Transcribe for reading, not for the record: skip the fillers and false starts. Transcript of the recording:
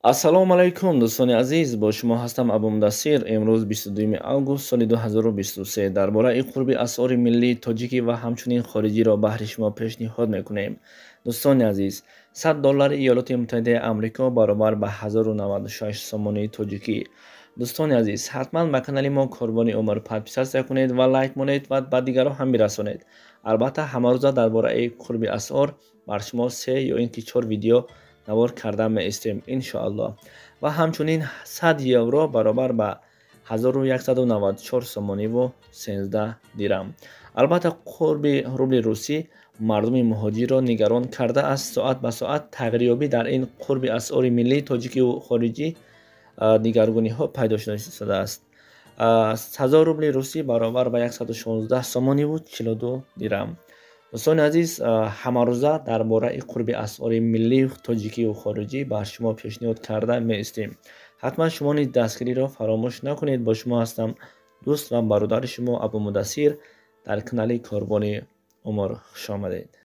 Ассалому алайкум, дӯстони азиз, бо шумо ҳастам Абу Мудассир. Имрӯз 22 август соли 2023 дар бораи қурби асъори миллии тоҷикӣ ва ҳамчунин хориҷиро баҳри шумо пешниҳод мекунем. Дӯстони азиз, 100 доллари Иёлоти Муттаҳидаи Амрико баробар ба 1096 сомонии тоҷикӣ. Дӯстони азиз, ҳатман ба канали мо Корвони Умр подписаться кунед ва лайк монед ва ба дигарон ҳам бирасонед. Албатта, ҳамарӯза дар бораи қурби асъор бар шумо се ё ин ки чор видео навор карда меистем, иншоаллоҳ. Ва ҳамчунин 100 евро баробар ба 1194 сомониву 13 дирам. Албатта, қурби рубли русӣ мардуми муҳоҷирро нигарон кардааст. Соат ба соат тағйирёбӣ дар ин қурби асъори миллии тоҷикиву хориҷӣ дигаргуниҳо пайдо шудааст. 1000 рубли русӣ баробар ба 116 сомониву 42 дирам. Дӯстони азиз, ҳамарӯза дар бораи қурби асъори миллии тоҷикиву хориҷӣ ба шумо пешниҳод карда меистем. Ҳатман шумо низ дастгириро фаромӯш накунед. Бо шумо ҳастам дӯст ва бародари шумо Абу Мудассир дар канали Корвони Умр. Хушомадед.